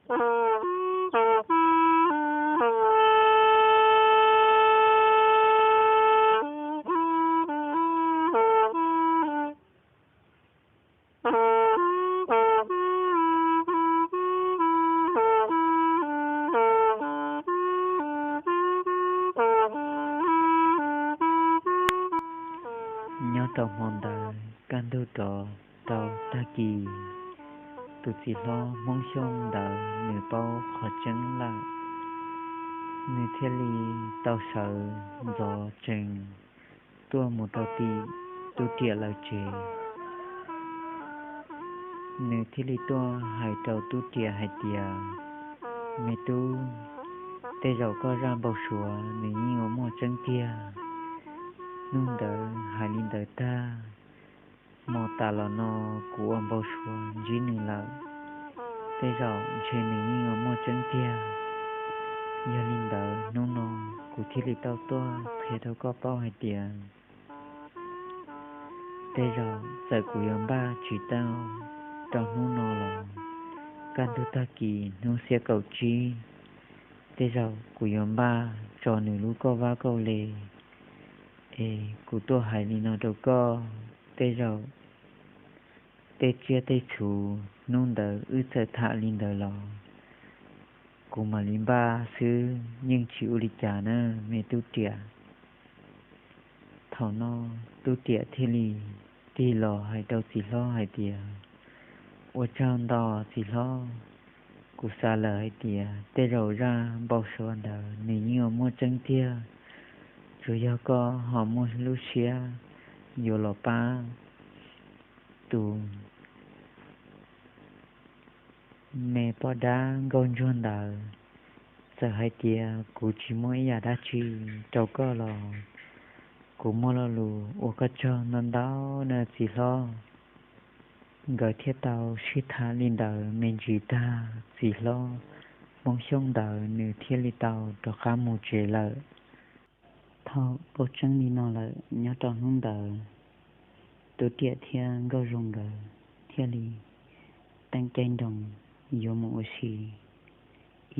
Nyob rau hmo ntawd kaj ntug rov tau tag kis, tus txiv hlob Hmoob Xyooj ntawd nws paub qhov tseeb lawm, nws thiaj li tau sawv ntxov tsees tuaj mus rau tim Tub Riam lawv tsev. Nws thiaj li tuaj hais rau Tub Riam hais tias, me tub, tej zaum koj zaj npau suav nws yeej ua muaj tseeb tiag. Hnub ntawd hais li ntawd tag, hmo tas los no kuv ua npau suav ntsib nws lawm, tej zaum ntshe nws yeej ua muaj tseeb tiag. Yog li ntawd hnub no kuv thiaj li tau tuaj qhia rau koj paub hais tias tej zaum txawm kuv yuav npaj tsis tau rau hnub no los kaj ntug tag kis hnub xiab kaum tsib, tej zaum kuv yuav npaj tso nws lub kauj vab kauj le. Es kuv tuaj hais li no rau koj, tej zaum tej tsiaj tej txhu hnub ntawd wb txawm tham li ntawd los kuv mam li npaj xwb, yeej tsis ua li cas na me Tub Riam. Thaum no Tub Riam thiaj li tig los hais rau txiv hlob hais tias, ua tsaug ntau txiv hlob, kuv xav lawm hais tias tej zaum zaj npau suav ntawd nws yeej ua muaj tseeb tiag. Tsuas yog koj ho muaj lub siab yuav los pab tus me poj dab nkauj ntsuag ntawd. Txawm hais tias kuv tsis muaj ib yam dab tsi rau koj los kuv muaj lo lus ua koj tsaug ntau ntau na txiv hlob. Nkawd thiaj tau sib tham li ntawd me ntsis tag, txiv hlob Hmoob Xyooj ntawd nws thiaj li tau rov qab mus tsev lawm. Thaum paub tseeb li no lawm, nyob rau hnub ntawd Tub Riam thiab Nkauj Zoo nkawd thiaj li teem caij nroos yuav mus ua si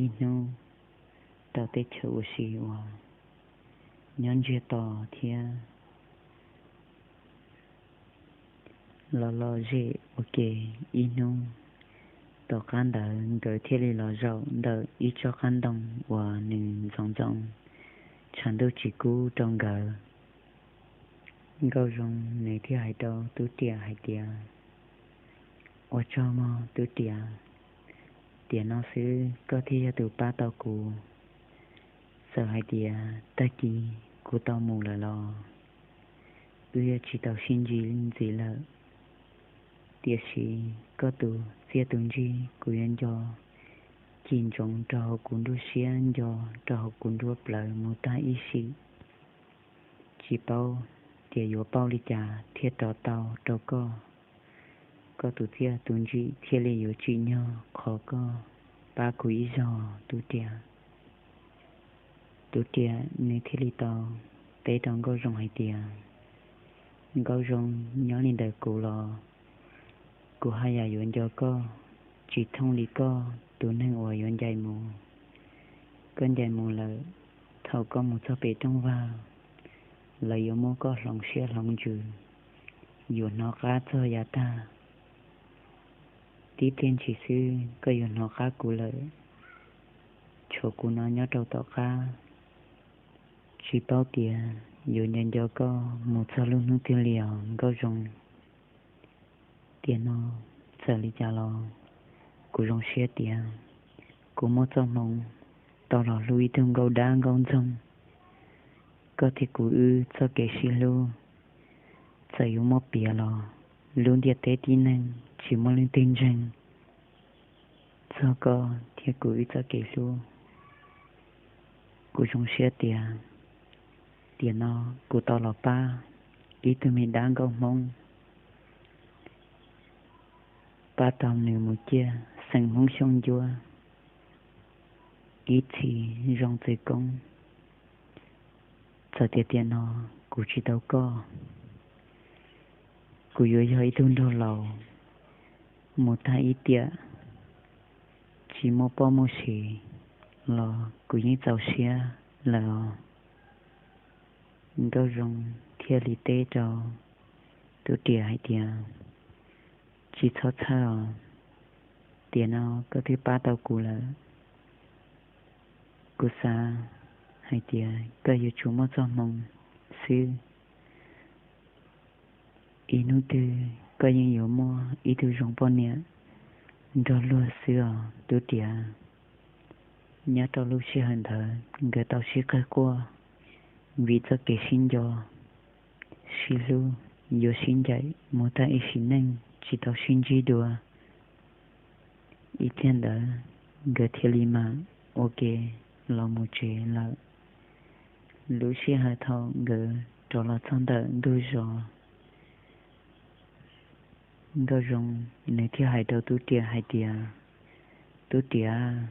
ib hnub rau teb chaws ua si uas nyob ntsiag to thiab los lom zem ua ke ib hnub. Tom qab ntawd nkawd thiaj li los zaum ntawm ib tsob qab ntoo uas nws ntxoov ntxoo, tshav ntuj tsis kub rau nkawd. Nkauj Zoo nws thiaj hais rau Tub Riam hais tias, ua tsaug mog Tub Riam, tiam no xwb koj thiaj yog tus pab tau kuv. Txawm hais tias tag kis kuv tau mus lawm los wb yuav tsis tau sib ntsib ntxiv lawm, tiam sis koj tus txiaj tus ntsig kuv yuav nco cim ntsoov rau hauv kuv nruab siab, nco rau hauv kuv nruab plawv mus tag ib sim. Tsis paub tias yuav pauj li cas thiaj rov tau rau koj, koj tus txiaj tus ntsig thiaj li yuav tsim nyog qhov koj pab kuv ib zaug Tub Riam. Tub Riam nws thiaj li tau teb rau Nkauj Zoo hais tias, Nkauj Zoo, nyob li ntawm kuv los kuv haj yam yuav nco koj tsis thooj li koj tus neeg uas yuav ncaim mus. Koj ncaim mus lawm, thaum koj mus txog pem rooj vag, lawv yuav muab koj hloov siab hloov ntsws, yuav hnov qab txog yav tag. Tib pliag ntshis xwb koj yuav hnov qab kuv lawm, tshuav kuv no nyob rau tom qab. Tsis paub tias yuav nco nco koj mus txog lub hnub twg li os Nkauj Zoo. Tiam no txawm li cas los kuv zoo siab tias kuv muaj txoj hmoov tau los hlub ib tug nkauj dab nkauj ntxoog. Koj thiab kuv wb txoj kev sib hlub, txawm yuav muab piav los lub ntiaj teb tib neeg tsis muaj leej twg ntseeg txog koj thiab kuv wb txoj kev hlub. Kuv zoo siab tias tiam no kuv tau los pab ib tug me dab nkauj Hmoob, pab tau nws mus ciaj xeem Hmoob Xyooj Ncuab ib txhis zoo txwv koob. Txawm tias tiam no kuv tsis tau koj, kuv yuav yog ib tug nraug laus mus tag ib tiam, tsis muaj poj muaj sev los kuv yeej txaus siab lawm os. Nkauj Zoo thiaj li teb rau Tub Riam hais tias, tsis txhob txhawj os, tiam no koj twb pab tau kuv lawm. Kuv xav hais tias koj yuav tsum muaj txoj hmoo xwb. Ib hnub twg koj yeej yuav muaj ib tug zoo poj niam nrog luag xwb os Tub Riam. Nyob rau lub sij hawm ntawd nkawd tau sib qawg quaj vim txoj kev sib nco, sib hlub, yuav sib ncaim mus tag ib sim neej tsis tau sib ntsib dua. Ib pliag ntawd nkawd thiaj li mam ua ke los mus tsev lawm. Lub sij hawm thaum nkawd rov los txog ntawm ntug zos, Nkauj Zoo nws thiaj hais rau Tub Riam hais tias, Tub Riam,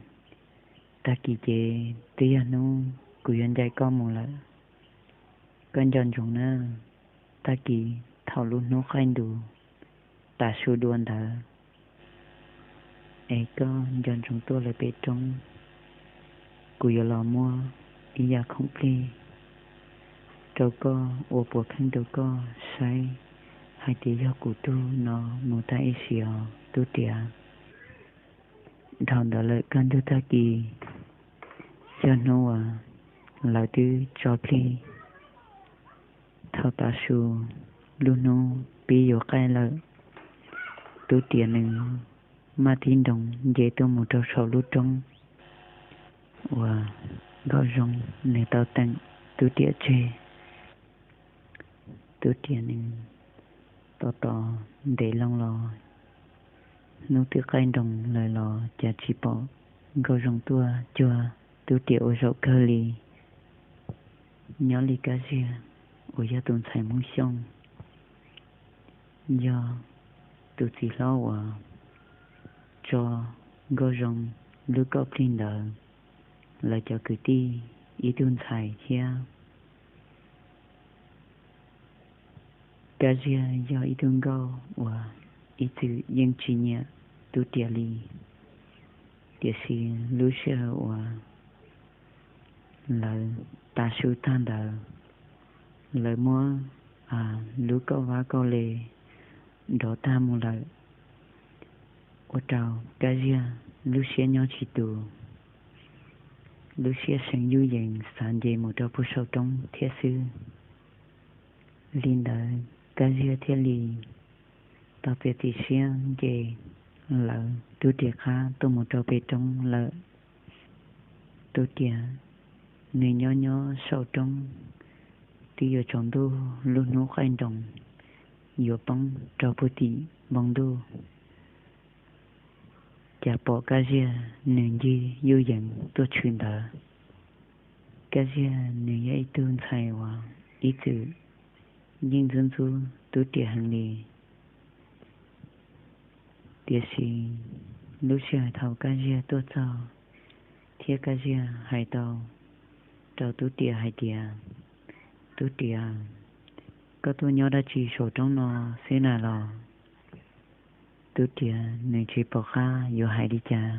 tag kis ces twb yog hnub kuv yuav ncaim koj mus lawm. Koj nco ntsoov na, tag kis thaum lub hnub qaij ntus tav su dua ntawd es koj nco ntsoov tuaj lawv pem roob. Kuv yuav los muab ib yam khoom plig rau koj ua puav kheej rau koj saib hais tias yog kuv tug no mus tag ib sim os Tub Riam. Dhau ntawd lawm kaj ntug tag kis, yog hnub uas lawv twb tso plig. Thaum tav su lub hnub pib yuav qaij lawm, Tub Riam nws maj tib nroos nce tuaj mus rau saum lub roob uas Nkauj Zoo nws tau teem Tub Riam tseg. Tub Riam nws tos tos ntev loo los hnub twb qaij nroos lawm los cas tsis pom Nkauj Zoo tuaj cuag Tub Riam ua zaum kawg li. Nyob li Kab Ziag uas yog tus ntxhais Hmoob Xyooj, yog tus txiv hlob uas tso Nkauj Zoo lub kauj plig ntawd, lawv cov kwv tij ib tug ntxhais thiab. Kab Ziag yog ib tug nkauj uas ib txwm yeej tsis nyiam Tub Riam li, tiam sis lub sij hawm uas lawv tav su tag ntawd, lawv muab lub kauj vab kauj le nrov tag mus lawm, ua rau Kab Ziag lub siab nyob tsis tus, lub siab seev yuj yees xav nce mus rau puag saum roob thiab xwb. Li ntawd Kab Ziag thiaj li tau txiav txim siab nce lawv Tub Riam qab tuaj mus rau pem roob lawm. Tub Riam nws nyob nyob saum roob, twb yuav tsaus ntuj, lub hnub qaij nroos yuav poob rau puag tim npoo ntuj, cas pom Kab Ziag nws ncig yuj yees tuaj tshwm ntawd. Kab Ziag nws yog ib tug ntxhais uas ib txwm yeej ntxub ntxub Tub Riam heev li. Tiam sis lub sij hawm thaum Kab Ziag tuaj txog thiab Kab Ziag hais tau rau Tub Riam hais tias, Tub Riam, koj tuaj nyob dab tsi saum roob no xwb na los? Tub Riam nws tsis pom qab yuav hais li cas,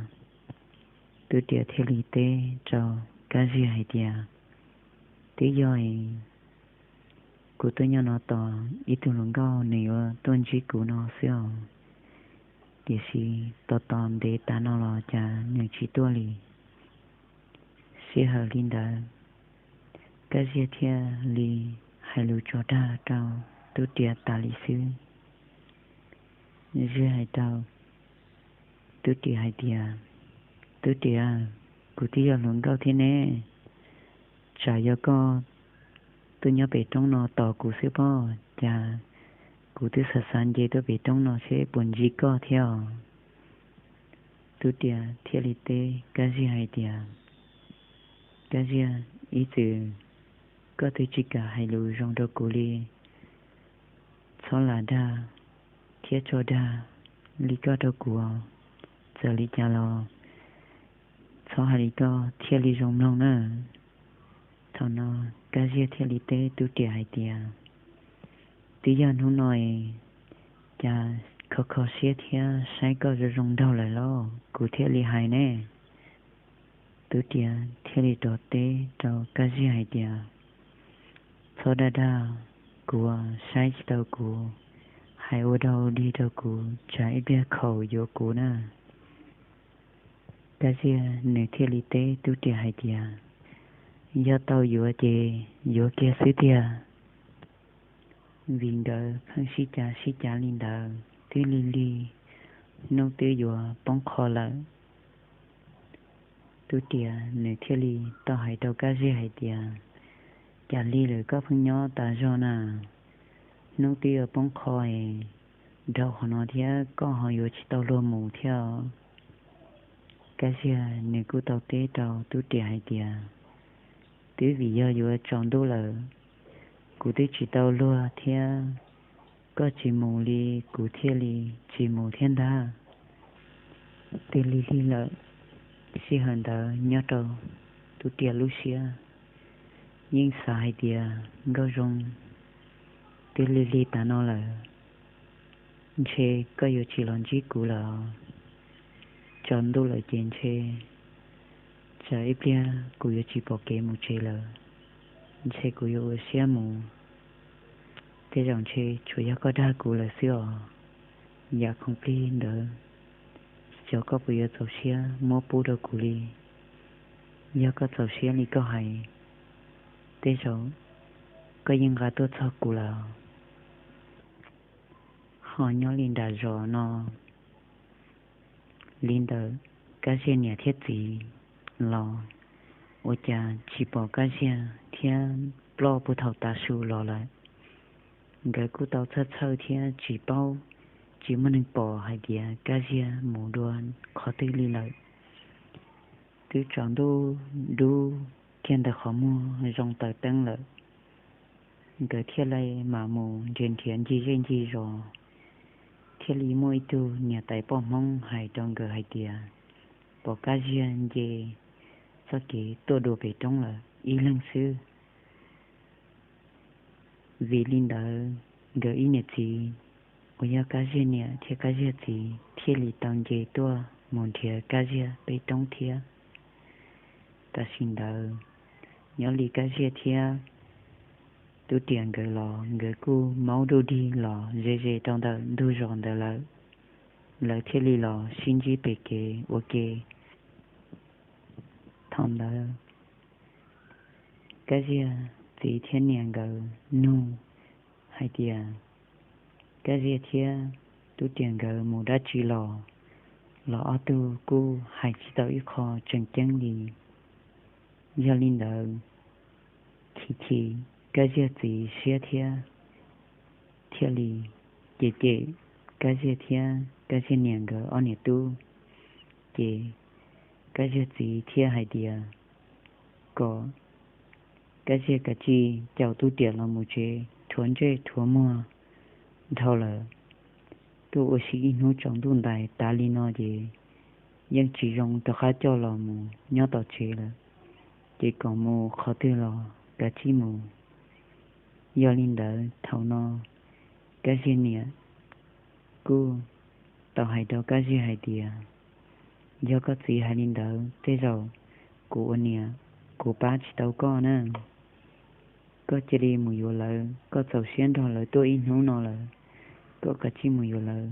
Tub Riam thiaj li teb rau Kab Ziag hais tias, twb yog kuv tuaj nyob no tos ib tug hluas nkauj nws yuav tuaj ntsib kuv no xwb os, tiam sis tos tos ntev tas no los cas nws tsis tuaj li. Sij hawm li ntawd, Kab Ziag thiaj li hais lus tso dag rau Tub Riam tas li xwb. Ziag hais rau Tub Riam hais tias, Tub Riam, kuv twb yog hluas nkauj thiab ne, tsam yog koj tuaj nyob pem roob no tos kuv xwb pob, cas kuv twb xav xav nce tuaj pem roob no seb puas ntsib koj thiab os. Tub Riam thiaj li teb Kab Ziag hais tias, Kab Ziag, ib txwm koj twb tsis kam hais lus zoo rau kuv li, txhob lam dag thiab tso dag li koj rau kuv, txawm li cas los txhob hais li koj thiaj li zoo mloog na. Thaum no Kab Ziag thiaj li teb Tub Riam hais tias, twb yog hnub no es, cas Koj kho siab thiab saib koj zoo zoo nraug lawm los kuv thiaj li hais ne. Tub Riam thiaj li rov teb rau Kab Ziag hais tias, Txhob dag dag, kuv saib tsis tau kuv, hais ua dog ua dig rau kuv tsam ib pliag khaus yuav kuv na. Kab Ziag nws thiaj li teb Tub Riam hais tias, Yog tau yuav ces yuav kiag xwb tiag. Vim nkawd pheej sib cav sib cav li ntawd twb lig lig, hnub twb yuav poob qho lawm. Tub Riam nws thiaj li tau hais rau Kab Ziag hais tias, Cas lig lawm koj pheej nyob tas zog na? Hnub twb yuav poob qho es, dhau qhov no thiab koj ho yuav tsis tau luag mus thiab os. Kab Ziag nws kuj tau teb rau Tub Riam hais tias, Twb vim yog yuav tsaus ntuj lawm, kuv twb tsis tau luag thiab, koj tsis mus li kuv thiaj li tsis mus thiab ntag. Twb lig lig lawm, sij hawm ntawd nyob rau Tub Riam lub siab yeej xav hais tias, Nkauj Zoo, twb lig lig tas no lawm, ntshe koj yuav tsis los ntsib kuv lawm. Tsaus ntuj lawm ces ntshe tsam ib pliag kuv yuav tsis pom kev mus tsev lawm, ntshe kuv yuav ua siab mus. Tej zaum ntshe tsuas yog koj dag kuv lawm xwb os. Yam khoom plig ntawd, xyov koj puas yuav txaus siab muab pub rau kuv li. Yog koj txaus siab li koj hais, tej zaum koj yeej nqa tuaj txog kuv lawm. Ho nyob li nram zos no, li ntawm Kab Ziag niam thiab txiv los ua cas tsis pom Kab Ziag thiab ploj puag thaum tav su los lawm. Nkawd kuj tau txhawj txhawj thiab tsis paub, tsis muaj neeg pom hais tias Kab Ziag mus dua qhov twg li lawm. Twb tsaus ntuj dub kiag ntawm qhov muag zoo taws teeb lawm, nkawd thiaj li mam mus nrhiav nrhiav ncig zej ncig zos, thiaj li muaj ib tug niam tais poj Hmoob hais rau nkawd hais tias, pom Kab Ziag nce txoj kev tuaj dua pem roob lawm ib leeg xwb. Vim li ntawd, nkawd ib niam txiv uas yog Kab Ziag niam thiab Kab Ziag txiv thiaj li tau nce tuaj mus nrhiav Kab Ziag pem roob thiab. Tam sim ntawd, nyob li Kab Ziag thiab Tub Riam nkawd los nkawd kuj maub duj dig los ze ze rau ntawm ntug zos ntawd lawm, lawv thiaj li los sib ntsib pem kev ua ke. Thaum ntawd, Kab Ziag txiv thiab niam nkawd nug hais tias, Kab Ziag thiab Tub Riam nkawd mus dab tsi los? Los ob tug kuj hais tsis tau ib qho tseem ceeb li. Yog li ntawd, chim chim Kab Ziag txiv siab thiab, thiaj li cem cem Kab Ziag thiab Kab Ziag niam nkawd ob niam tub. Ces Kab Ziag txiv thiaj hais tias, kom Kab Ziag kav tsij caum Tub Riam los mus tsev, rhuav ntsej rhuav muag dhau lawm, tuaj ua si ib hnub tsaus ntuj ntais tas li no ces yeej tsis zoo rov qab coj los mus nyob tom tsev lawm, ces kom mus qhov twg los kav tsij mus. Yog li ntawd thaum no Kab Ziag niam kuj tau hais rau Kab Ziag hais tias, yog koj txiv hais li ntawd tej zaum kuv ua niam kuv pab tsis tau koj na. Koj cia li mus yuav lawv, koj txaus siab nrog lawv tuaj ib hnub no lawm, koj kav tsij mus yuav lawv,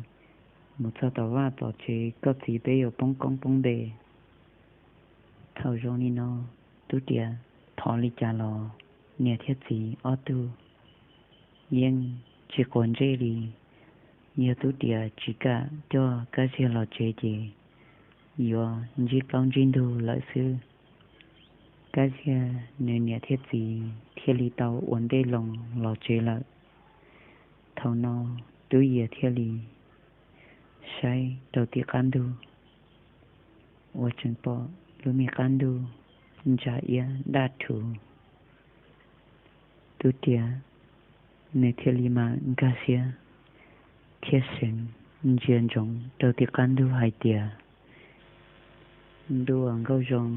mus txog tom vaj tom tsev koj txiv peb yuav poob koob poob npe. Thaum zoo li no, Tub Riam thov li cas los niam thiab txiv ob tug yeej tsis quav ntsej li. Yog Tub Riam tsis kam coj Kab Ziag los tsev ces yuav ntsib plaub ntsib ntug lawm xwb. Kab Ziag nws niam thiab txiv thiaj li tau ua ntej loo los tsev lawm. Thaum no Tub Yias thiaj li saib rau tim qab ntug uas tseem pom lub me qab ntug ntsa iab daj rhuv. Tub Riam nws thiaj li mam nkag siab thiab seev ntsia ntsoov rau tim qab ntug hais tias, Ntuj Nkauj Zoo,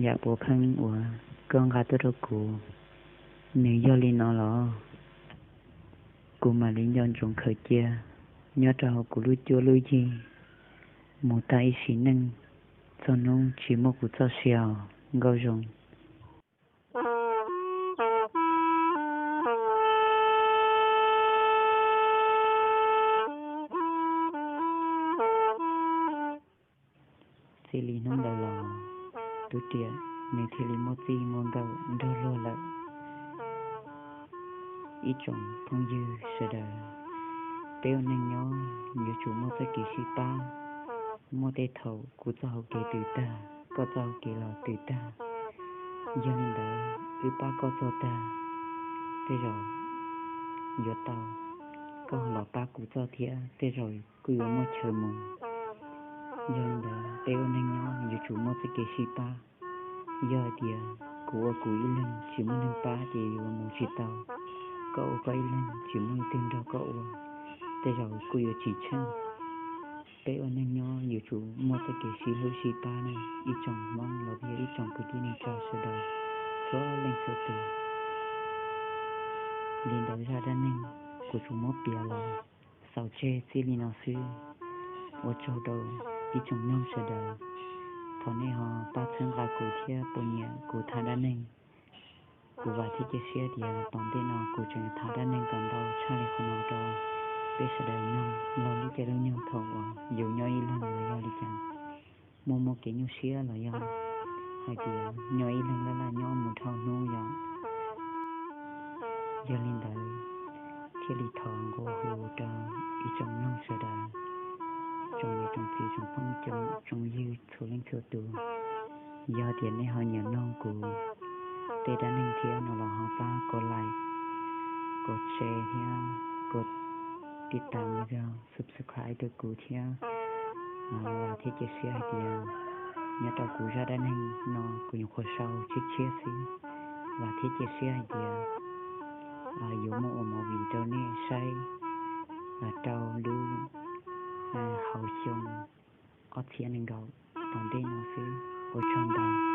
yam puav pheej uas koj nqa tuaj rau kuv, nws yog li no los? Kuv mam li nco ntsoov khaws cia Nyob rau hauv kuv lub cuab lub yig mus tag ib sim neej, txog hnub tsis muaj kuv txoj sia os Nkauj Zoo. Txij li hnub ntawd los, Tub Riam nws thiaj li muaj txij muaj nkawm nrog luag lawm. Ib tsoom phooj ywg sawv daws, peb ua neej nyob yuav tsum muaj txoj kev sib pab. Muaj tej thaum kuv txoj hauv kev twb tag, koj txoj hauv kev los twb tag. Yog li ntawd wb pab koj txog tag, tej zaum yuav tau, koj los pab kuv txog thiab tej zaum kuj yuav muaj chaw mus. Yog li ntawd peb ua neej nyob yuav tsum muaj txoj kev sib pab. Yog hais tias kuv ua kuv ib leeg tsis muaj neeg pab ces yuav mus tsis tau. Koj ua koj ib leeg tsis muaj leej twg nrog koj ua, tej zaum kuj yuav tsis tsheej. Peb ua neeg nyob yuav tsum muaj txoj kev sib hlub sib pab na, ib tsoom Hmoob los yog ib tsoom kwv tij neej tsa sawv daws txhua leej txhua tus. Li ntawd zaj dab neeg kuv tsuas muab piav los xaus tseg txij li no xwb. Ua tsaug rau ib tsoom mloog sawv daws, thov nej ho pab txhawb nqa kuv thiab puas nyiam kuv tham dab neeg. Kuv vam thiab cia siab tias tom ntej no kuv tseem tham dab neeg kom ntau tshaj li qhov no rau peb sawv daws mloog laug lub caij lub nyoog thaum uas yus nyob ib leeg los yog li cas, muaj muaj kev nyuaj siab los yog hais tias nyob ib leeg laj laj nyob mus dhau hnub yom. Yog li ntawd thiaj li thov nqua hu rau ib tsoom mloog sawv daws, tsoom niam tsoom txiv tsoom phooj tsoom ywg txhua leej txhua tus, yog tias nej ho nyiam mloog kuv tej dab neeg thiab no los ho pab kov like, kov share thiab kov tij tam los yog subscribe rau kuv thiab. Vam thiab cia siab hais tias nyob rau kuv zaj dab neeg no kuv nyuam qhuav sau tshiab tshiab xwb. Vam thiab cia siab hais tias yuav muaj ua movie rau nej saib rau lub hauv xyoo ob txhiab nees nkaum tom ntej no xwb. Ua tsaug ntau.